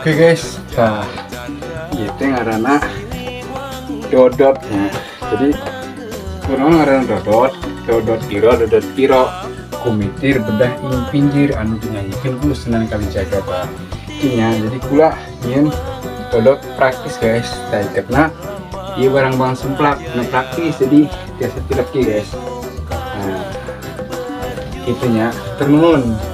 Oke guys, nah itu ngaranna dodot ya. Jadi kurang ngaranna dodot, dodot iro, dodot iro, kumitir bedah ing pinggir anu dinyanyikan ku Sunan Kalijaga, Pak. Nya, jadi kula nyieun dodot praktis guys. Tah, iketna ieu barang-barang semplak nu praktis, jadi biasa tilep, guys. Nah, gitu nya. Nuhun.